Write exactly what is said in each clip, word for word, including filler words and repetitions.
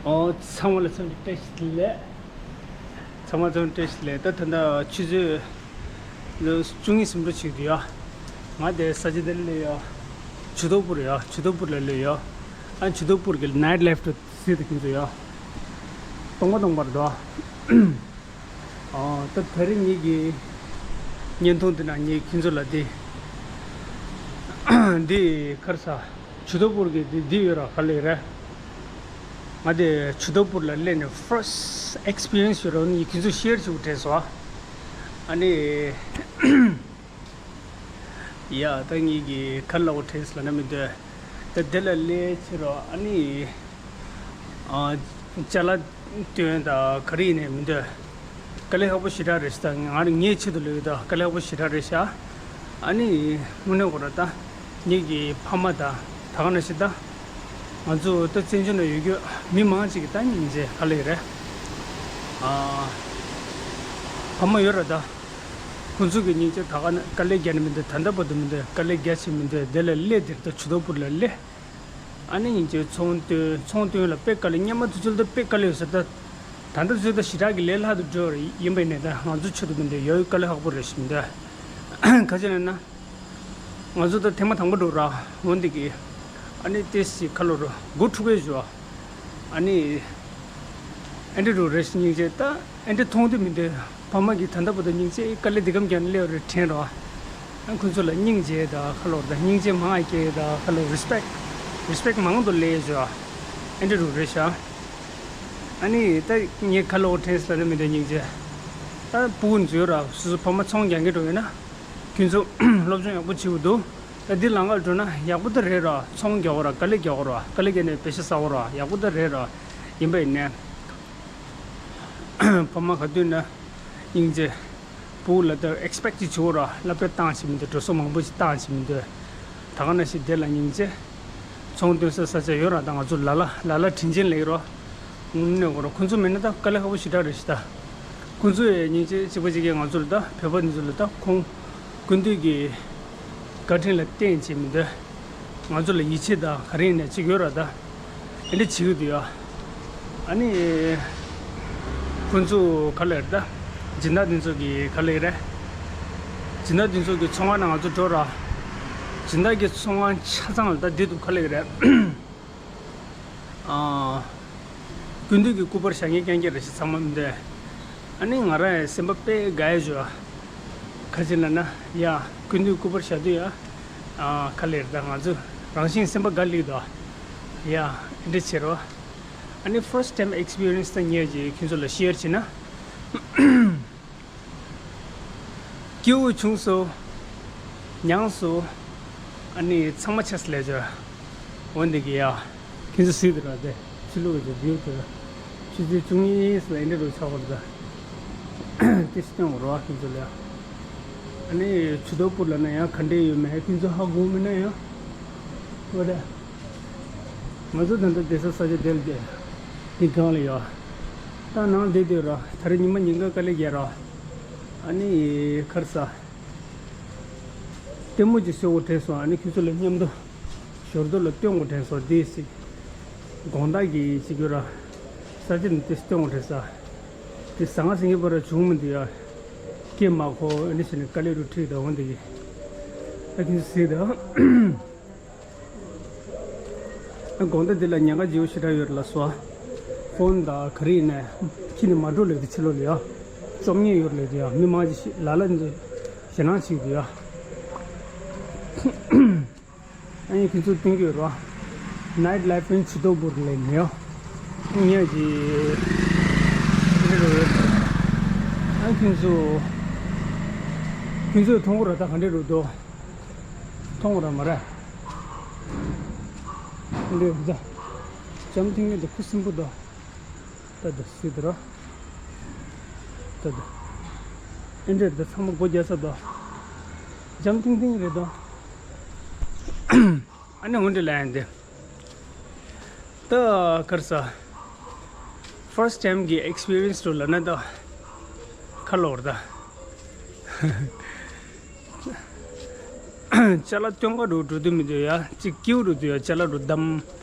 ཨོ། ཚང་མ་ལ་འཚམས་འདྲི་བཀྲ་ཤིས་བདེ་ལེགས། ཚང་མ་འཚམས་འདྲི་བཀྲ་ཤིས་བདེ་ལེགས། ད་ད་ལྟ་ཆུ་ཚོད་བཅུ་གཉིས་ཟིན་འགྲོ་ཅིག་འདུག་ཡ། ང་དེ་ས་ཆ་དེར་སླེབས་ཡ། ཇུ་དོག་པུར་ཡ། ཇུ་དོག་པུར་ལ་སླེབས་ཡ། ཨ་ཇུ་དོག་པུར་གི་ནའིཊ་ལའིཕ་དེ་གཟིགས་དང་ཁྱེད་ཚོ་ཡ། སྟོང་པ་སྟོང་པར་འདུག་ཨ་ད་ད་རེས་ངེད་ཀྱི་བརྙན་ཐུང་འདི་ནང་ངས་ཁྱེད་ཚོ་ལ་འདི་འདི་ག་རེ་ཟ། ཇུ་དོག་པུར་གྱི་འདི་འདི་ཡོད་ར། ག་ལེ་རེད། ང་དེ་ཇུ་དོག་པུར་ལ་སླེབས་ནས་ཕར་སི་ཊི་ཨེག་སི་པི་རི་ཡན་སི་ཡོད་ར། ཨ་ནི་ཁྱེད་ཚོ་ཤེར་བྱེད་དགོས་དྲན་སོང་། ཨ་ནི་ཡ། ད་ངེད་ཀྱི་ག་རེ་ལབ་དགོས་དྲན་སོང་ལབ་ན་མི་འདོད། ད་དེ་ལ་སླེབས་ཕྱིན་ར། ཨ་ནི་ཨ་ཅ་ལག་སྟོན་དང་ག་རེ་ཡིན་ནའི་མི་འདོད། དཀའ་ལས་ཁག་པོ་ཞེ་དྲག་རེད་ཤག་ད་ང་ངའི་ཆེད་དུ་ལོས་ད་དཀའ་ལས་ཁག་པོ་ཞེ་དྲག་རེད་ཤག་ཨ་ནི་དངོས་གནས་ཁོ་ར་ད་ངེད་ཀྱི་ཕ་མ་དང་ད་ག་ནང་བཞིན་ད་ང་ཚོ་ད་བཙན་བྱོལ་ནང་ཡོད་རྒྱུ་མི་མང་ཅིག་གི་ད་སྙིང་རྗེ་ག་ལེ་རེད། ཨ་ཕ་མ་ཡོད་ར། ད་ཁོང་ཚོ་གི་སྙིང་རྗེ། ད་ག་ནས་དཀའ་ལས་རྒྱག་ནི་མི་འདུག་ད་ལྟ་བར་དུ་མི་འདུག་དཀའ་ལས་རྒྱག་བྱེད་མི་འདུག་དེ་ལ་སླེབས། དེར་ད་ཇུ་དོག་པུར་ལ་སླེབས། ཨ་ནི་སྙིང་རྗེ་ཚོང་དོན། ཚོང་དོན་ལ་དཔེ་དཀའ་ལས། སྔོན་མ་དུས་ཚོད་ལ་ད་དཔེ་དཀའ་ལས་ཡོད་ས། ད་ད་ལྟ་དུས་ཚོད་ད་ཞེ་དྲག་གི་ལས་སླ་དུ་འགྲོ་ཡིན་པ་ཡིན་ནའི་ད་ང་ཚོ་ཆེད་དུ་མི་འདུག་ཡོད་དཀའ་ལས་ཁག་པོ་རེད་ཤག་མི་འདུག་ག་ཅི་ལབ་ན། ང་ཚོ་ད་ཐེངས་མ་དང་པོ་འགྲོ་ར། འོན་ཏེ་གི་ཨ་ནི་ཏེ་སི་ཁ་ལོ་རུ་སྒོ་ཕྱུགས་པའི་བཞུ། ཨ་ནི་ཨེ་འདྲ་རུ་རེ་ཞིག་སྙིང་རྗེ། ད་ཨེ་འདྲ་མཐོང་དུས་མི་འདོད། ཕ་མ་གིས་ད་ལྟ་བར་དུ་སྙིང་རྗེ་དཀའ་ལས་འདི་གམ་རྒྱག་ནས་སླེབས་རེད་དྲན་ར། ཨ་ཁོ་ཚོ་ལ་སྙིང་རྗེ་ད་ཁ་ལོ་རུ་ད་སྙིང་རྗེ་མང་ང་སྐྱེ་ད་ཁ་ལོ་རི་སི་པེག་རི་སི་པེག་མང་དུ་སླེབས་བཞུ། ཨེ་འདྲ་རུ་རེ་ཤག་ཨ་ནི་ད་ངས་ཁ་ལོ་དྲན་སོང་ལབ་ན་མི་འདོད་སྙིང་རྗེ། ད་སྤུ་གུ་འཛུལ་ར། སོ་སོ་ཕ་མ་ཚོང་རྒྱག་མཁན་འགྲོ་ཡོད་ན། ཁྱོད་ཚོ་སློབ་སྦྱོང་ཡག་པོ་བྱེད་དགོས་འདུག་ད་འདི་ལམ་ཁར་འགྲོ་ན་ཡག་པོ་ད་རེད་ར། ཚོང་རྒྱག་དགོས་ར། དཀའ་ལས་རྒྱག་དགོས་ར། དཀའ་ལས་བརྒྱབ་ནས་པེ་ཤ་བསགས་དགོས་ར། ཡག་པོ་ད་རེད་ར། ཡིན་པ་ཡིན་ནའི་ཕ་མ་ག་དུས་ན་སྙིང་རྗེ། སྤུ་གུ་ལ་ད་ཨེག་སི་པེག་ཅིག་བྱེད་དགོས་ར། སློབ་གྲྭ་བཏང་བྱེད་མི་འདོད། འགྲོ་སོང་མང་པོ་ཞིག་བཏང་བྱེད་མི་འདོད། ད་ག་ནང་བཞིན་དེ་ལ་སྙིང་རྗེ། ཚོང་སྟོན་ས་ས་ཆ་ཡོད་ར། ད་ང་ཚོ་ལ་ལ་ལ་ལ་དྲིན་ཆེན་ལེགས་རོ། དངོས་གནས་ཁོ་ར་ཁོ་ཚོ་མེད་ན་ད་དཀའ་ལས་ཁག་པོ་ཞེ་དྲག་རེད་ཤག་ད་ཁོ་ཚོ་ཡི་སྙིང་རྗེ་གཅིག་པ་གཅིག་གིས་ང་ཚོ་ལ་ད་བོད་པ་འདི་ཚོ་ལ་ད་ཁོང་སྐུ་མདུན་གྱི་བཀའ་དྲིན་ལ་བརྟེན་བྱེད་མི་འདོད། ང་ཚོ་ལ་ཡིད་ཆེས་དང་ག་རེ་ཡིན་ནའི་གཅིག་ཡོད་ར། ད་ཨེ་འདྲ་བྱེད་ཀྱི་འདུག་ཡ། ཨ་ནི་ཁོ་ཚོ་ག་ལེར་ད་སྦྱིན་བདག་འདི་ཚོ་གི་ག་ལེ་རེད། སྦྱིན་བདག་འདི་ཚོ་གི་ཚོང་ཁང་ནང་ང་ཚོ་འགྲོ་ར། སྦྱིན་བདག་གི་ཚོང་ཁང་ཆ་ཚང་ལ་ད་འདི་འདུག་ག་ལེ་རེད། ཨ། སྐུ་མདུན་གྱི་སྐུ་པར་བཞག་མཁན་རྐྱང་རྐྱང་རེད་ཤག་ཚང་མ་མི་འདུག་ཨ་ནི་ང་རང་ཡང་སེམས་པ་དཔེ་དགའ་ཡ་བྱུང་། ག་ཅི་ལབ་ན་ཡ། སྐུ་མདུན་སྐུ་པར་བཞག་དུས་ཡ། ཨ། ག་ལེར་ད་ང་ཚོ་རང་བཞིན་སེམས་པ་དགའ་སླེབས་འདུག་ཡ། ཨེ་འདྲ་བྱེད་རོགས། ཨ་ནི་first time experience ད་ངས་ཀྱིས་ཁྱོད་ཚོ་ལ་ཤེར་བྱེད་ན། སྐྱིད་པོ་བྱུང་སོང་། མྱངས་སོང་། ཨ་ནི་ཚང་མ་ཆགས་སུ་ལས་བྱོས། འོན་ཏེ་གི་ཡ། ཁྱེད་ཚོ་གཟིགས་དེ་ར་དེ། ཕྱི་ལོགས་ཀྱི་བིའུ་དེ་ར། ཆུ་ཚོད་བཅུ་གཉིས་ལ་ཨེ་འདྲ་རུ་ཆགས་པ་རེད་ད། དེ་སྟོན་རོགས་ཁྱེད་ཚོ་ལ་ཡ། ཨ་ནི་ཇུ་དོག་པུར་ལབ་ན་ཡང་ག་འདྲས་ཡོད་མེད་ཁྱེད་ཚོ་ཧ་གོ་མེད་ན་ཡང་། འོ་རེད། ང་ཚོ་ད་ལྟ་བསྡད་ས་ས་ཆ་དེ་ལ་བསྡད། དེ་སྒང་ལ་ཡོད། ད་ནང་བསྡད་དུས་ར་ད་རེས་ཉི་མ་ཉིན་གང་དཀའ་ལས་རྒྱག་ར། ཨ་ནི་ག་རེ་ཟ། ལྟད་མོ་ཅིག་བཟོ་དགོས་དྲན་སོང་། ཨ་ནི་ཁྱོད་ཚོ་ལ་མཉམ་དུ་ཞོར་དུ་ལ་སྟོན་དགོས་དྲན་སོང་། དེ་ཞིག་དགོང་དག་གི་ཅིག་ཡོད་ར། ས་ཆ་ནས་དེ་སྟོན་དགོས་དྲན་ས། དེ་ཟ་ང་ཟིང་གི་བར་བྱུང་མི་འདུག་ཡ། སྐད་མ་གོ། ཨ་ནི་ཞིག་ནས་དཀའ་ལས་རུ་ཁྲིད་དང་འོང་དེ་གི། ཨ་ཁྱོད་ཚོ་གཟིགས་དང་། དགོང་དག་འདི་ལ་ཉེན་ཁ་ལྗིད་པོ་ཞེ་དྲག་ཡོད་རེད་ལ་སོ། ཕོན་དང་ག་རེ་ཡིན་ནའི་ཁྱི་ནི་མ་འགྲོ་ལེ་གི་ཕྱི་ལོགས་ལ་ཡ། བཅོམ་ཉེས་ཡོད་ལེ་དེ་ཡ། མི་མང་ཅིག་ལ་ལ་འདི་ཞེད་སྣང་བྱེད་ཀྱི་འདུག་ཡ། ཨ་ནི་ཁྱེད་ཚོ་སྟོན་གྱི་ཡོད་རོ། Night life in Chitopur ལེ་ནི་ཡ། ངས་ཀྱི་འདི་རུ་ཡོད། ཨ་ཁྱེད་ཚོ། ཁྱེད་ཚོས་མཐོང་གི་རེད་ད། ག་འདྲ་རུ་འདུག་མཐོང་ར་མ་ར། འདི་ཟ། འཇམ་ཐིང་ངེ་འདི་ཁུ་སིམ་པོ་འདུག་ད་འདི་སི་འདི་ར། ད་འདི། ཨེ་འདྲས་འདི་ཚང་མ་སྒོ་རྒྱག་ས་འདུག་འཇམ་ཐིང་ཐིང་རེད་འདུག་ཨ་ནི་འོན་ཏེ་ལ་ཡང་འདི། ད་ག་རེ་ཟ། first time གི་experience རུ་ལབ་ན་ད་ཁ་ལོ་ར་ད། ཅ་ལག་སྟོན་ག་རུ་འགྲོ་དུས་མི་འདུག་ཡ། ཅིག་སྐྱིད་པོ་རུ་འདུག་ཡ། ཅ་ལག་རུ་བསྡམ།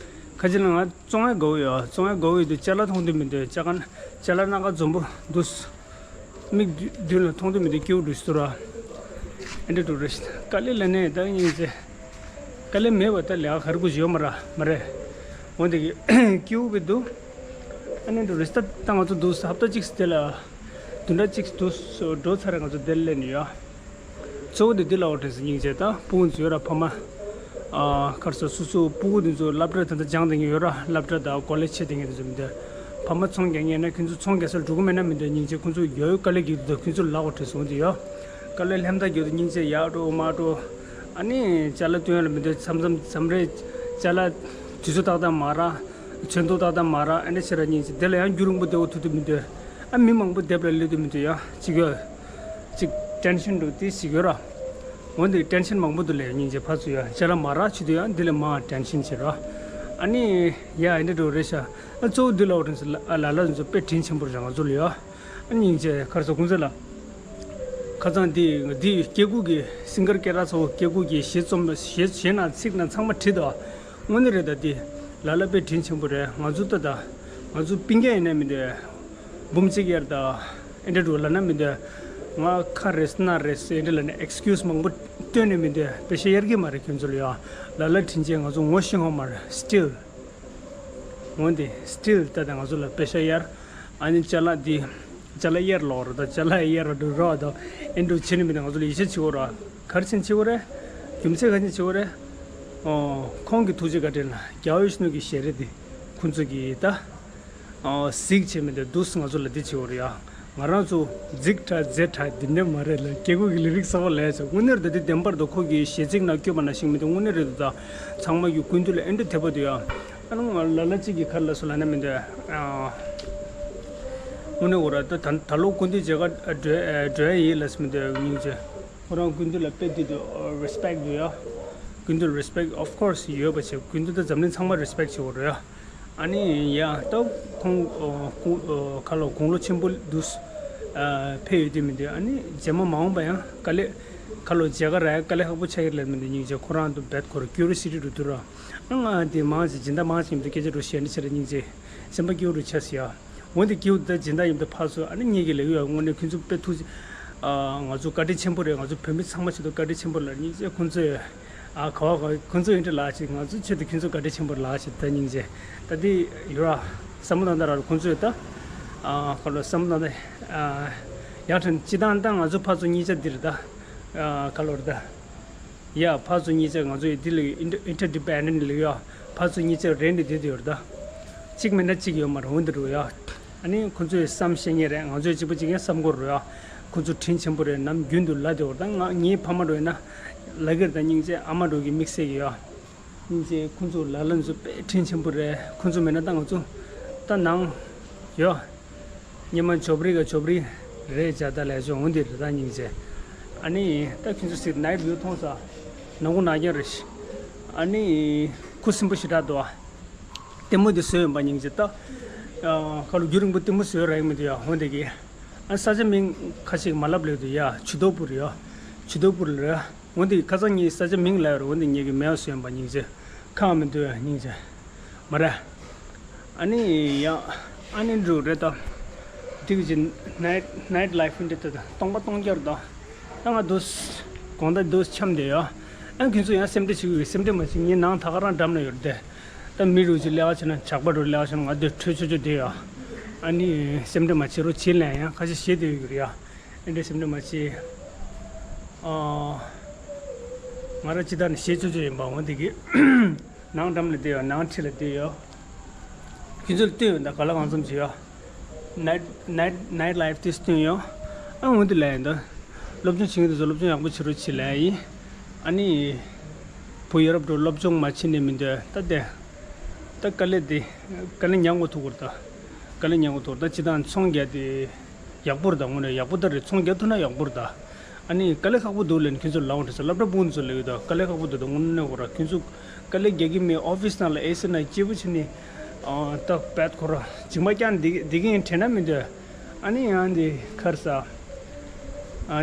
ཁ་ཅིག་ལ་ང་བཙོང་ཡ་དགའ་བོ་ཡོད། བཙོང་ཡ་དགའ་བོ་ཡོད་དུས་ཅ་ལག་མཐོང་དུས་མི་འདོད། ཅ་ག་ཅ་ལག་སྣ་ཁ་འཛོམས་པོ་འདུག་མིག་མདུན་ལ་མཐོང་དུས་མི་འདོད། སྐྱིད་པོ་འདུག་ཟེར་ར། ཨེ་འདྲ་འགྲོ་རེད། དཀའ་ལས་ལ་ནས་ད་སྙིང་རྗེ། དཀའ་ལས་མེད་པ་ད་ལས་ཀ་ག་རེ་དགོས་ཡོད་མ་ར་མ་རེད། འོན་ཏེ་སྐྱིད་པོ་བས་འདུག་ཨ་ནི་འགྲོ་རེད། ད་ད་ང་ཚོ་འདུག་ཧབ་ཏ་གཅིག་དེ་ལ་བདུན་ཕྲག་གཅིག་འདུག་འགྲོ་ཚར་ར་ང་ཚོ་དེར་སླེབས་ནས་ཡོད། གཙོ་བོ་དེ་འདི་ལ་འོ་དྲན་སེ་སྙིང་རྗེ། ད་སྤུ་གུ་ཚོ་ཡོད་ར་ཕ་མ། ཨ་ག་རེ་ཟེར། སོ་སོ་སྤུ་གུ་འདི་ཚོ་སློབ་གྲྭ་ད་ལྟ་སྦྱངས་བསྡད་མཁན་ཡོད་ར། སློབ་གྲྭ་དང་ཀོ་ལེཇ་བྱས་བསྡད་མཁན་དེ་ཚོ་མི་འདུག་ཕ་མ་ཚོང་རྒྱག་མཁན་ཡིན་ན་ཁྱོད་ཚོ་ཚོང་རྒྱག་སར་འགྲོ་གི་མེད་ན་མི་འདུག་སྙིང་རྗེ། ཁོང་ཚོ་ཡོད་དཀའ་ལས་རྒྱག་འདུག་ཁྱོད་ཚོ་ལ་འོ་དྲན་སོང་དེ་ཡོད། དཀའ་ལས་ལྷན་ཐག་རྒྱག་འདུག་སྙིང་རྗེ། ཡག་འགྲོ་མ་འགྲོ། ཨ་ནི་ཅ་ལག་སྟོན་ཡ་ལ་མི་འདུག་མཚམས་མཚམས་མཚམས་རེ་ཅ་ལག་དུས་ཚོད་ཏག་ཏག་མ་རག་མཚོན་ཐོག་ཏག་ཏག་མ་རག་ཨ་འདྲ་བྱས་ར་སྙིང་རྗེ། དེ་ལ་ཡང་རྒྱུན་རིང་པོ་བསྡད་འོ་ཐུབ་ཐུབ་མི་འདུག་ཨ་མི་མང་པོ་སྡེབ་ལ་སླེབས་དུས་མི་འདུག་ཡ་གཅིག་ཡོད། གཅིག་ཊེན་ཤན་འདུག་དེ་གཅིག་ཡོད་ར། འོན་ཏེ་ཊེན་ཤན་མང་པོ་འདུག་ལས་སྙིང་རྗེ། ཕར་ཚུར་ཡ་ཅ་ལག་མ་རག་བྱེད་དུས་ཡ་འདི་ལས་མང་ཊེན་ཤན་བྱེད་ར། ཨ་ནི་ཡ་ཨེ་འདྲ་འགྲོ་རེད་ཤག་ཨ་གཙོ་བོ་འདི་ལ་འོ་དྲན་སེ་ལ་ལ་ལ་ཚོ་དཔེ་དྲིན་ཆེན་པོ་རེད་ང་ཚོ་ལ་ཡ། ཨ་སྙིང་རྗེ། ག་རེ་ཟེར། ཁོང་ཚོ་ལ་ཁ་སང་འདི་འདི་སྐྱེ་དགུ་གི་སིང་གར་སྐད་གྲགས་ཚ་བོ་སྐྱེ་དགུ་གི་གཞས་རྩོམ་གཞས་གཞས་ནང་ཚིག་ནང་ཚང་མ་བྲིས་འདུག་དངོས་གནས་རེད། ད་འདི་ལ་ལ་དཔེ་དྲིན་ཆེན་པོ་རེད། ང་ཚོ་ད་ད་ང་ཚོ་སྤུན་ཀྱག་ཡིན་ན་མི་འདུག་འབུམ་གཅིག་ཡར་ད་ཨེ་འདྲ་འགྲོ་ལབ་ན་མི་འདུག་ང་ཁ་རེད་སྣ་རེད་ཟེར་ཨེ་འདྲ་ལབ་ནས་ཨེགས་ཀིའུ་སི་མང་པོ་བཏོན་ནས་མི་འདུག་པེ་ཤ་གཡར་གི་མ་རེད་ཁྱོད་ཚོ་ལ་ཡ། ལ་ལ་དྲིན་ཆེན། ང་ཚོ་ངོ་ཤེས་ཧོ་མ་རེད། སི་ཊིལ། འོན་ཏེ་སི་ཊིལ་ད་ལྟ་ང་ཚོ་ལ་པེ་ཤ་གཡར། ཨ་ནི་ཅ་ལག་འདི་ཅ་ལག་གཡར་ལོག་ར། ད་ཅ་ལག་གཡར་ར་འགྲོ་ར། ད་ཨེ་འགྲོ་བྱེད་ནི་མི་འདུག་ང་ཚོ་ལ་ཡིད་ཆེས་བྱེད་དགོས་ར། ག་རེ་བྱེད་བྱེད་དགོས་རེད། རྒྱུ་མཚན་ག་རེ་བྱེད་བྱེད་དགོས་རེད། ཨོ་ཁོང་གི་ཐུགས་རྗེ་བཀའ་དྲིན་ལ་རྒྱལ་བ་ཡིད་བཞིན་ནོར་བུའི་ཞལ་རས་འདི་ཁོང་ཚོ་གིས་ད། ཨོ་གཟིགས་བྱས་མི་འདུག་འདུག་སེ་ང་ཚོ་ལ་འདི་བྱེད་དགོས་རེད་ཡ། ང་རང་ཚོ་རྫིག་དྲགས་མཛེས་དྲགས་འདི་འདྲ་མ་རེད་ལ། སྐྱེ་དགུ་གི་ལི་རིགས་གསར་པ་ལས་ཚོ་དངོས་གནས་རེད། ད་འདི་བདེན་པར་དུ་ཁོ་གི་གཞས་ཚིག་ནང་བཀོད་པ་ནང་བཞིན་མི་འདུག་དངོས་གནས་རེད་འདུག་ད་ཚང་མ་གི་སྐུ་མདུན་ལ་ཨེ་འདྲ་དད་པ་འདུག་ཡ། ཨ་ནི་ང་ལ་ལ་གཅིག་གི་ཁར་ལ་སུ་ལ་ན་མི་འདུག་ཨ། དངོས་གནས་འོ་ར་ད་ད་ད་ལོ་སྐུ་མདུན་མཇལ་ཁ་འགྲོ་འགྲོ་ཡ་ཡིན་ལ་སུ་མི་འདུག་སྙིང་རྗེ། ཁོ་རང་སྐུ་མདུན་ལ་དཔེ་འདི་འདུག་རེ་སི་པེག་འདུག་ཡ། སྐུ་མདུན་རེ་སི་པེག་ཨོཕ་ཀོར་སི་ཡོད་པ་བྱས། སྐུ་མདུན་ད་འཛམ་གླིང་ཚང་མ་རེ་སི་པེག་བྱེད་འོ་ར་ཡ། ཨ་ནི་ཡ་ད་ཁོང་ཨོ་ཁོང་ཨོ་ཁ་ལོ་དགུང་ལོ་ཆེན་པོ་འདུག་ཨ་ཕེབས་ཡོད་དུས་མི་འདུག་ཨ་ནི་རྗེས་མ་མ་འོངས་པ་ཡང་དཀའ་ལས་ཁ་ལོ་མཇལ་ཁ་རག་ཡ་དཀའ་ལས་ཁག་པོ་ཆགས་ཀྱི་རེད་མི་འདུག་སྙིང་རྗེ། ཁོ་རང་དུ་བེད་ཁོ་ར་ཀུ་རི་ཡོ་སི་ཊི་འགྲོ་དུས་ར། ཨ་ང་དེ་མང་ཆེ་སྦྱིན་བདག་མང་ཆེ་མི་འདུག་སྐད་ཆ་འགྲོ་ཞེ་ནི་ཆེ་ར་སྙིང་རྗེ། སེམས་པ་སྐྱིད་པོ་རུ་ཆགས་སོ་ཡ། འོན་ཏེ་སྐྱིད་པོ་ད་སྦྱིན་བདག་ཡིན་དུ་ཕར་ཚུར་ཨ་ནི་ངེད་ཀྱི་ལས་ཡོད་དངོས་གནས་ཁྱོད་ཚོ་དཔེ་ཐུགས་ཨ་ང་ཚོ་བཀའ་དྲིན་ཆེན་པོ་རེད། ང་ཚོ་བོད་མི་ཚང་མ་ཆེད་དུ་བཀའ་དྲིན་ཆེན་པོ་ལ་སྙིང་རྗེ། ཁོང་ཚོས་ཨ་ག་བ་ག་ཁོང་ཚོ་ཡིན་འདྲ་ལགས་ཤིག་ང་ཚོ་ཆེད་དུ་ཁྱོད་ཚོ་བཀའ་དྲིན་ཆེན་པོ་ལགས་ཤིག་ད་སྙིང་རྗེ། ད་འདི་ཡོད་ར་བསམ་བློ་བཏང་ད་ར་ཁོང་ཚོས་ད་ཨ་ག་ལོ་བསམ་བློ་བཏང་ད་ཨ་ཡང་ཕྲན་སྤྱི་བཏང་ད་ང་ཚོ་ཕར་ཚུར་གཉིས་ཆ་འདིར་ད་ཨ་ག་ལོར་ད། ཡ་ཕར་ཚུར་གཉིས་ཆ་ང་ཚོ་ཡི་འདི་ལ་ཨིན་ཊར་ཌི་པེན་ཌེན་ཊི་ལ་ཡ་ཕར་ཚུར་གཉིས་ཆ་རེད་འདི་དེ་དེ་ཡོད་རེད་ད། གཅིག་མེད་ན་གཅིག་ཡོད་མ་རེད། འོན་ཏེ་རུ་ཡ། ཨ་ནི་ཁོ་ཚོས་བསམ་ཤེས་ངེས་རེད། ང་ཚོས་གཅིག་པ་གཅིག་ཡང་བསམ་དགོས་རུ་ཡ། ཁོ་ཚོ་དྲིན་ཆེན་པོ་རེད། ནམ་རྒྱུན་དུ་ལ་དེ་བར་ད་ང་ངའི་ཕ་མ་འགྲོ་ཡིན་ན་ལ་གིར་ད་སྙིང་རྗེ། ཨ་མ་འགྲོ་གི་དམིགས་བསལ་གི་ཡ། སྙིང་རྗེ། ཁོ་ཚོ་ལ་ལ་ཚོ་དཔེ་དྲིན་ཆེན་པོ་རེད། ཁོ་ཚོ་མེད་ན་ད་ང་ཚོ་ད་ནང་ཡོད། སྙེ་མ་ཇོབ་རི་ག་ཇོབ་རི་རེད་བྱ་ད་ལས་ཆོག་འོན་ཏེ་རེད་ད་སྙིང་རྗེ། ཨ་ནི་ད་ཁྱོད་ཚོ་སྲིད་ནའི་ཊི་བིའུ་མཐོང་ས་ནང་ཁུ་ནང་རྐྱང་རེད། ཨ་ནི་ཁུ་སིམ་པོ་ཞེ་དྲག་འདུག་ལྟད་མོ་འདི་བཟོས་ཡོད་པ་སྙིང་རྗེ། ད་ཁ་ལོ་རྒྱུན་རིང་པོ་ལྟད་མོ་བཟོས་ར་ཡོང་མི་འདུག་ཡ། འོན་ཏེ་གི་ཨ་ས་ཆ་མིང་ཁ་ཤས་མ་ལབ་ལེ་འདུག་ཡ། ཆུ་དོག་པུར་ཡ། ཆུ་དོག་པུར་རེད། འོན་ཏེ་ཁ་སང་ངས་ས་ཆ་མིང་ལབ་ཡོད་རེད། འོན་ཏེ་ངེད་ཀྱི་མེད་པ་བཟོས་ཡོད་པ་སྙིང་རྗེ། ཁག་མི་འདུག་ཡ་སྙིང་རྗེ། མ་རེད། ཨ་ནི་ཡང་ཨ་ནི་འགྲོ་རེད་ད། དེ་གི་ནའི་ཊི་ནའི་ཊི་ལའི་ཕི་འདི་ལྟ་ད་སྟོང་པ་སྟོང་རྐྱང་རེད་ད། ད་ང་འདུག་དགོང་དག་འདུག་འཆམ་བསྡད་ཡོད། ཨ་ཁྱོད་ཚོ་ཡང་སེམས་ཁྲལ་བྱེད་དགོས་ཀྱི་སེམས་ཁྲལ་མ་བྱེད། ངའི་ནང་ད་ག་རང་འགྲམ་ན་ཡོད་རེད་དེ། ད་མི་རུ་ཅིག་ལས་ཀ་བྱེད་ན་ཇག་པ་རུ་ལས་ཀ་བྱེད་ན་ང་འདི་འཕྲོད་ཆོག་ཆོག་བསྡད་ཡོད། ཨ་ནི་སེམས་ཁྲལ་མ་བྱེད་རོགས་བྱེད་ལན་ཡང་ཁ་ཤས་བཤད་བསྡད་ཡོད་ཀྱི་རེད་ཡ། ཨེ་འདྲ་སེམས་ཁྲལ་མ་བྱེད། ཨ། ང་རང་སྤྱི་བཏང་ནས་བཤད་ཆོག་ཆོག་ཡིན་པ་འོ་འདི་གི། ནང་འགྲམ་ལ་བསྡད་ཡོད། ནང་འཁྲིས་ལ་བསྡད་ཡོད། ཁྱོད་ཚོ་ལ་བསྟན་ཡོད་ད་ག་ལ་གང་འཚམ་བྱེད་ཡོད། ནའི་ཊི་ནའི་ཊི་ནའི་ཊི་ལའི་ཕི་དེ་བསྟན་ཡོད། ཨ་འོ་འདི་ལ་ཡིན་ད། སློབ་སྦྱོང་བྱེད་མཁན་དེ་ཚོ་སློབ་སྦྱོང་ཡག་པོ་བྱེད་རོགས་བྱེད་ལ་ཡིན། ཨ་ནི། བུ་ཡ་རབས་འགྲོ་སློབ་སྦྱོང་མ་བྱེད་ནས་མི་འདོད་ད་དེ། ད་དཀའ་ལས་དེ། དཀའ་ལས་མྱངས་དགོས་ཐུག་གི་རེད་ད། དཀའ་ལས་མྱངས་དགོས་ཐུག་ད་སྤྱི་བཏང་ཚོང་རྒྱག་དེ། ཡག་པོ་རེད་ད། དངོས་གནས་ཡག་པོ་ད་རེད། ཚོང་རྒྱག་ཐུབ་ན་ཡག་པོ་རེད་ད། ཨ་ནི་དཀའ་ལས་ཁག་པོ་འདུག་ལབ་ནས་ཁྱོད་ཚོ་ལབ་འདྲ་ས་སློབ་གྲྭ་སྤུན་ཚོ་ལབ་ཡོད་ད། དཀའ་ལས་ཁག་པོ་འདུག་ད། དངོས་གནས་ཁོ་ར་ཁྱོད་ཚོ་དཀའ་ལས་རྒྱག་གི་མེད། ཨོ་ཕི་སི་ནང་ལ་ཨེ་སི་ནང་སྐྱིད་པོ་བྱས་ནས་ཨ་ད་བེད་ཁོ་ར་མཇིང་པ་བསྐྱངས་བསྡད་བསྡད་ཀྱི་ཡིན་དྲན་ན་མི་འདོད། ཨ་ནི་ཡང་འདི་ཁར་ས་ཨ་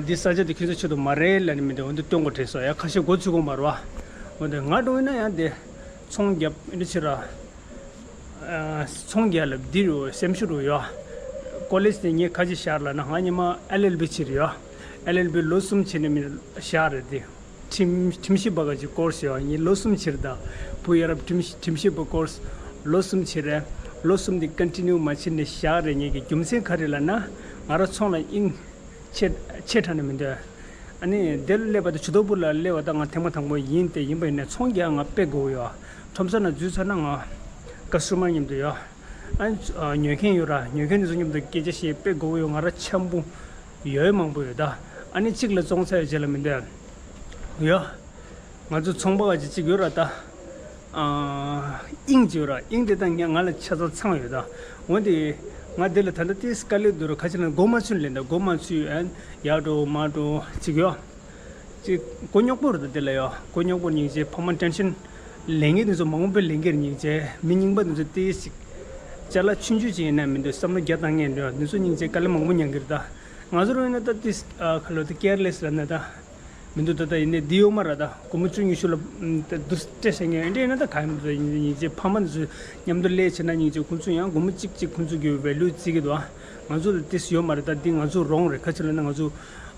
འདི་ས་ཆ་འདི་ཁྱོད་ཚོ་ཆེད་དུ་མ་རེད་ལབ་ནས་མི་འདོད། འོ་འདི་སྟོན་དགོས་དྲན་སོང་ཡ། ཁ་ཤས་མགོ་ཚོས་དགོས་མ་རེད་བ། འོ་འདི་ང་འགྲོ་ཡིན་ན་ཡང་འདི་ཚོང་རྒྱབ་འདི་ཕྱིར་ར། ཨ། ཚོང་རྒྱག་ལ་འདི་རུ་སེམས་ཤུགས་རུ་ཡོད། ཀོ་ལེཇ་དེ་ངས་ཁ་ཅིག་བཞག་ལ་ན་ང་ཉི་མ་ཨེལ་ཨེལ་བི་བྱེད་རེད་ཡོད། ཨེལ་ཨེལ་བི་ལོ་གསུམ་བྱེད་ནས་མི་བཞག་རེད་དེ། ཁྲིམས་ཁྲིམས་ཞིབ་པ་ག་ཅིག་ཀོར་སི་ཡོད། ངས་ལོ་གསུམ་བྱེད་རེད་ད། བོད་ཡ་རབས་ཁྲིམས་ཁྲིམས་ཞིབ་པ་ཀོར་སི་ལོ་གསུམ་བྱེད་རེད། ལོ་གསུམ་དེ་ཀོན་ཊི་ནིའུ་མ་བྱེད་ནས་བཞག་རེད། ངས་ཀྱི་རྒྱུ་མཚན་ག་རེ་ལ་ན། ང་རང་ཚོང་ལ་དབྱིངས་ཆེ་ཆེ་དྲགས་ནས་མི་འདོད། ཨ་ནི་དེར་སླེབས་པ་དང་ཇུ་ཐོག་པུར་ལ་སླེབས་པ་དང་ང་ཐེངས་མ་དང་པོ་ཡིན་ཏེ། ཡིན་པ་ཡིན་ན་ཚོང་རྒྱག་ང་དཔེ་དགོས་ཡོད། ཁྲོམ་ས་ན་འཛུལ་ཚར་ན་ང་ཀ་སི་ཊ་མར་མཉམ་དུ་ཡོད། ཨ་ནི་ཉོ་མཁན་ཡོད་ར། ཉོ་མཁན་དེ་ཚོ་མཉམ་དུ་སྐད་ཆ་བཤད་དཔེ་དགོས་ཡོད། ང་རང་འཆམ་པོ་ཡོད་མང་པོ་ཡོད་ད། ཨ་ནི་གཅིག་ལ་བཙོང་ཚར་ཡོད་རྗེས་ལ་མི་འདོད་ཡོད། ང་ཚོ་ཚོང་པ་ག་ཅིག་ཅིག་ཡོད་ར་ད། ཨ། དབྱིངས་ཅིག་ཡོད་ར། དབྱིངས་དེ་དང་ང་ང་ལ་ཆ་ཚང་ཚང་ཡོད་ད། འོན་ཏེ་ང་དེ་ལ་ད་ལྟ་ཏིས་དཀའ་ལས་འདུག་ར། ཁ་ཆེ་ན་མགོ་མ་ཚོས་ལེན་ད། མགོ་མ་ཚོས་ཨན་ཡར་འགྲོ་མར་འགྲོ་ཅིག་ཡོད། ཅིག་མགོ་རྙོག་པོ་རེད་ད་དེ་ལ་ཡོད། མགོ་རྙོག་པོ་སྙིང་རྗེ། ཕ་མ་ཊེན་ཤན་ལེན་མཁན་དེ་ཚོ་མང་པོ་ལེན་མཁན་སྙིང་རྗེ། མི་རྙིང་པ་དེ་ཚོ་ཏིས་ཅིག་ཅ་ལག་ཆུང་ཆུང་ཅིག་ཡིན་ན་མི་འདུག་བསམ་བློ་རྒྱ་བཏང་མཁན་འདུག་དེ་ཚོ་སྙིང་རྗེ། དཀའ་ལས་མང་པོ་མྱངས་ཀྱི་རེད་ད། ང་ཚོ་རང་ཡིན་ན་ད་ཏིས་ཨ་ཁ་ལོ་ཏི་ཀེར་ལེ་སི་ལབ་ན་ད། མི་འདུག་ད་ལྟ་ཡིན་ནའི་འདི་ཡོད་མ་རེད་ད། སྒོར་མོ་བཅུ་ཉི་ཤུ་ལ་ད་དུ་སྤྲད་བཞག་མཁན་འདྲ་ཡིན་ན་ད་ག་ཡིན་འདུག་ད་ཡིན་ནའི་སྙིང་རྗེ། ཕ་མ་འདི་ཚོ་མཉམ་དུ་ལས་བྱེད་ན་སྙིང་རྗེ། ཁོང་ཚོ་ཡང་སྒོར་མོ་གཅིག་གཅིག་ཁོང་ཚོ་གི་ཝེ་ལུ་བརྩི་གི་འདུག་ང་ཚོ་ལ་ཏིས་ཡོད་མ་རེད་ད། འདི་ང་ཚོ་རོང་རེད། ཁ་ཆེ་ལ་ན་ང་ཚོ་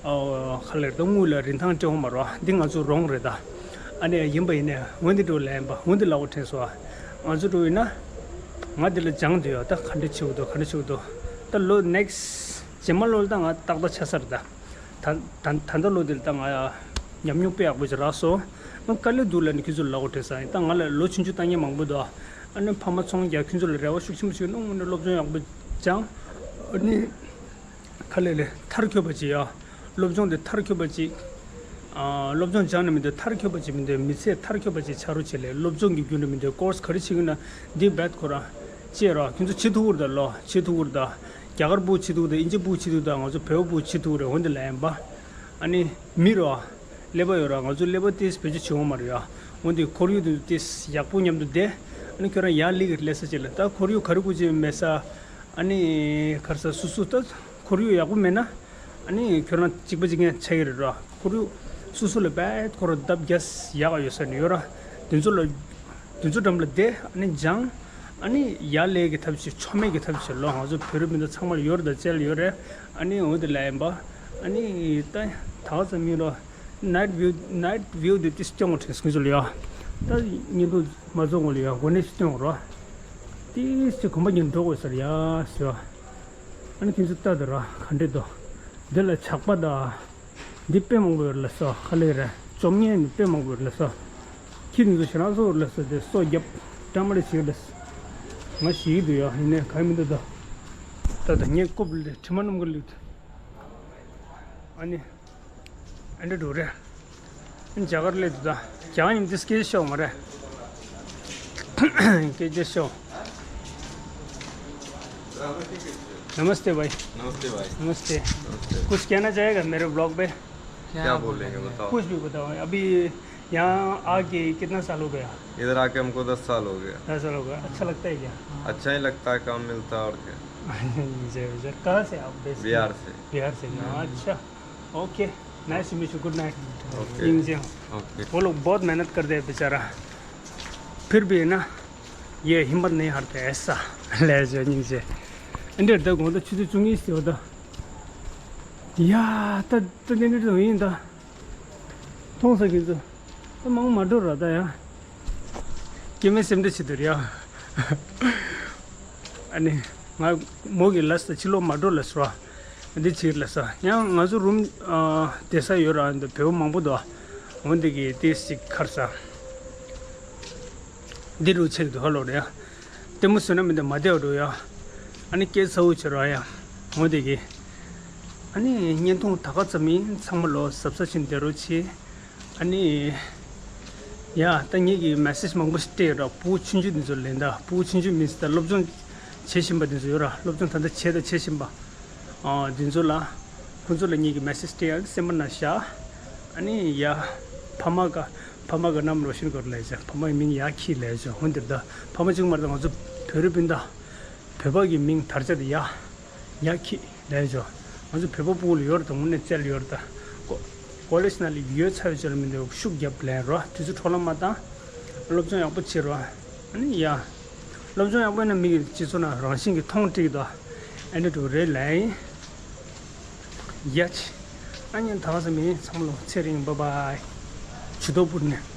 ཨ་ཁ་ལེར་ད་དངུལ་ལ་རིན་ཐང་སྤྲད་འོང་མ་རེད་བ། འདི་ང་ཚོ་རོང་རེད་ད། ཨ་ནི་ཡིན་པ་ཡིན་ནའི་འོན་ཏེ་འགྲོ་ལན་པ་འོན་ཏེ་ལ་འོ་དྲན་སོ། ང་ཚོ་འགྲོ་ཡིན་ན་ང་འདི་ལ་སྦྱང་འདོད་ཡོད་ད། ག་འདྲ་བྱེད་དགོས་འདུག་ག་འདྲ་བྱེད་དགོས་འདུག་ད་ལོ་ནེག་སི་རྗེས་མ་ལོ་ལ་ད་ང་ཏག་ཏག་ཆགས་ས་རེད་ད། ད་ད་ད་ལྟ་ལོ་འདིར་ད་ང་ཉམས་མྱོང་དཔེ་ཡག་པོ་ཅིག་རག་སོང་། ང་དཀའ་ལས་འདུག་ལབ་ནས་ཁྱོད་ཚོ་ལ་ལབ་དགོས་དྲན་སོང་། ད་ང་ལ་ལོ་ཆུང་ཆུང་བཏང་མཁན་མང་པོ་འདུག་ཨ་ནི་ཕ་མ་ཚོང་རྒྱག་ཁྱོད་ཚོ་ལ་རེ་བ་ཤུགས་ཆེན་པོ་ཞིག་གནང་། ཨ་ནི་སློབ་སྦྱོང་ཡག་པོ་སྦྱང་། ཨ་ནི་ཁ་ལས་ལས་མཐར་འཁྱོལ་བ་ཅིག་ཡ། སློབ་སྦྱོང་དེ་མཐར་འཁྱོལ་བ་ཅིག་ཨ། སློབ་སྦྱོང་སྦྱངས་ནས་མི་འདོད། མཐར་འཁྱོལ་བ་ཅིག་མི་འདོད། མི་ཚེ་མཐར་འཁྱོལ་བ་ཅིག་ཆགས་རོགས་བྱེད་ལས། སློབ་སྦྱོང་གི་རྒྱུན་དུ་མི་འདོད། ཀོར་སི་ག་རེ་བྱེད་ཀྱི་ན་འདི་རྦད་ཁོ་རང་བྱེད་རོགས། ཁྱོད་ཚོ་བྱེད་ཐུབ་ཀྱི་རེད་ད། ལོ་བྱེད་ཐུབ་ཀྱི་རེད་ད། རྒྱ་གར་བུ་བྱེད་ཐུབ་ཀྱི་རེད། ཨིན་ཇི་བུ་བྱེད་ཐུབ་ཀྱི་རེད། ང་ཚོ་བོད་བུ་བྱེད་ཐུབ་ཀྱི་རེད། འོན་ཏེ་ལན་པ། ཨ་ནི་མི་རོ། ཀླད་པ་ཡོད་ར། ང་ཚོ་ཀླད་པ་ཏིས་བེད་སྤྱོད་བྱེད་འོང་མ་རེད་ཡ། འོན་ཏེ་ཁོར་ཡུག་དེ་ཏིས་ཡག་པོ་མཉམ་དུ་བསྡད། ཨ་ནི་ཁྱོད་རང་ཡར་སླེབས་ཀྱི་ལས་ས་ཅིག་ལ་ད་ཁོར་ཡུག་ག་རེ་དགོས་ཀྱི་མེད་ས། ཨ་ནི་ག་རེ་ཟ། སོ་སོ་ད་ཁོར་ཡུག་ཡག་པོ་མེད་ན། ཨ་ནི་ཁྱོད་རང་གཅིག་པ་གཅིག་རྐྱང་ཆགས་ཀྱི་རེད་ར། ཁོར་ཡུག་སོ་སོ་ལ་རྦད་ཁོ་རང་ལྡབ་བརྒྱ་ཡག་ཡོད་ས་ནས་ཡོད་ར། དེ་ཚོ་ལ་དེ་ཚོ་འགྲམ་ལ་བསྡད། ཨ་ནི་སྦྱང་། ཨ་ནི་ཡར་སླེབས་ཀྱི་ཐབས་ཤེས་ཆོ་མེད་ཀྱི་ཐབས་ཤེས་ལོ། ང་ཚོ་བོད་རིགས་མི་འདུག་ཚང་མ་ལ་ཡོད་རེད་ད། བཙལ་ཡོད་རེད། ཨ་ནི་འོ་དེ་ལ་ཡིན་པ། ཨ་ནི་ད་ད་ག་ཙམ་ཡིན་རོ། ནའིཊ་ཝིའུ་ནའིཊ་ཝིའུ་དེ་ཏིས་སྐྱོང་བ་དྲན་སོང་ཚོ་ལ་ཡ། ད་ཉིན་དུ་མ་བཟོ་ངོ་ལ་ཡ་གོ་ནས་སྐྱོང་རོ། ཏིས་ཅི་གོམ་པ་ཉིན་འགྲོ་དགོས་ས་རེད་ཡ་ཟེར་བ། ཨ་ནི་ཁྱེད་ཚོ་ལྟ་དང་ར་ག་འདྲ་འདུག་འདི་ལ་ཇག་པ་དང་། འདི་དཔེ་མང་པོ་ཡོད་ལ་སོ། ཁ་ལས་ར་བཅོམ་ཉན་ནི་དཔེ་མང་པོ་ཡོད་ལ་སོ། ཁྱི་འདི་ཚོ་ཞེ་དྲག་སོ་ཡོད་ལ་སོ། དེ་སོ་རྒྱབ་ཀྲ་མ་རེ་བྱེད་ལ་སོ། ང་ཞིག་འདུག་ཡ། ཡིན་ནའི་ག་མི་འདུག་ད། ད་ད་ངས་ཀོབ་ལ་དྲི་མ་སྣུམ་ག་ལུད། ཨ་ནི། ཨ་འདྲ་འགྲོ་རེད། རྒྱ་གར་སླེབས་འདུག་ད། རྒྱ་གར་ཉིན་དེ་སྐད་ཆ་ཤོད་མ་རེད། སྐད་ཆ་ཤོད། नमस्ते भाई। नमस्ते भाई। नमस्ते। नमस्ते। कुछ कहना चाहेगा मेरे ब्लॉग पे? क्या क्या बोलेंगे, बोलेंगे? बताओ। कुछ भी बताओ। अभी यहाँ आके कितना साल हो गया? इधर आके हमको दस साल हो गया। दस साल हो गया। अच्छा लगता है क्या? अच्छा ही लगता है, काम मिलता है और क्या। जी, जी। कहाँ से आप basically? बिहार से। बिहार से। हम्म। अच्छा। Okay. Nice to meet you। Good night. Okay. Okay. वो लोग बहुत मेहनत करते हैं बेचारा। फिर भी है ना, ये हिम्मत नहीं हारते ऐसा। ले जो नीचे। इंडिया द गोंद छुट्टी चुंगी से होता। या, त त ने तो इन द। थोंग सा किजो। त मंग मा डो रहा था या। के मैं सेम दे छिदर या। ཨ་ནི་ང་མོ་གི་ལས་ད་ཕྱི་ལོགས་མ་འགྲོ་ལ་སོ། འདི་ཕྱིར་ལ་ས། ཡང་ང་ཚོ་རུམ་ཨ་བསྡད་ས་ཡོད་ར། འདི་བེའུ་མང་པོ་འདུག་འོ་འདི་གི་ཏིས་ཅིག་ཁར་ས། འདི་རུ་ཆེག་འདུག་ཧ་ལོ་རེད་ཡ། ལྟད་མོ་བཟོས་ན་མི་འདུག་མ་བསྡད་འགྲོ་ཡ། ཨ་ནི་སྐད་ཚ་བོ་བྱེད་རོགས་ཡ། འོ་འདི་གི། ཨ་ནི་བརྙན་ཐུང་ད་ག་ཙམ་ཡིན། ཚང་མ་ལོ་གཟབ་གཟབ་བྱས་བསྡད་རོགས་བྱེད། ཨ་ནི། ཡ། ད་ངེད་ཀྱིས་མེ་སེཇ་མང་པོ་ཞིག་སྤྲད་ཡོད་ར། ཕྲུ་གུ་ཆུང་ཆུང་འདི་ཚོ་ལེན་ད། ཕྲུ་གུ་ཆུང་ཆུང་མིན་ད་སློབ་སྦྱོང་བྱེད་བཞིན་པ་འདི་ཚོ་ཡོད་ར། སློབ་སྦྱོང་ད་ལྟ་བྱས་དང་བྱེད་བཞིན་པ། ཨ། འདི་ཚོ་ལ། ཁོང་ཚོ་ལ་ངེད་ཀྱིས་མེ་སེཇ་སྤྲད་ཡ། སེམས་པ་ནང་བཞག་ཨ་ནི་ཡ། ཕ་མ་ག་ཕ་མ་ག་ནམ་རོ་ཤིན་གོར་ལས་བྱ། ཕ་མ་ཡི་མིང་ཡ་ཁྱི་ལས་བྱ། འོ་འདིར་ད་ཕ་མ་གཅིག་མ་རེད་ད། ང་ཚོ་བོད་རིགས་སྤུན་ཟླ། བོད་པ་གི་མིང་དར་ཆ་དེ་ཡ། ཡ་ཁྱི་ལས་བྱ། ང་ཚོ་བོད་པ་ཕྲུ་གུ་ལ་ཡོད་རེད་ད། དངོས་གནས་བཙལ་ཡོད་རེད་ད། ཀོ་ཀོ་ལེཇ་ནང་ལ་ཡོད་ཚར་ཡོད་ཅེས་ལ་མི་འདུག་ཤུགས་རྒྱབ་ལེན་རོགས། དུས་ཚོད་འཕྲོ་བརླག་མ་བཏང་། སློབ་སྦྱོང་ཡག་པོ་བྱེད་རོགས། ཨ་ནི་ཡ། སློབ་སྦྱོང་ཡག་པོ་ཡིན་ན་མི་གི་སྤྱི་ཚོགས་ནང་རང་བཞིན་གྱི་མཐོང་སྤྲིག་དོ། ཨ་ནི་འགྲོ་རེད་ལ། ཡ་ཆི། ཨ་ཉན་ཐང་ས་མི་ཚང་མ་ལོ་ཚེ་རིང་བ་བའི། ཇུས་གཏོགས་པུར་ནས།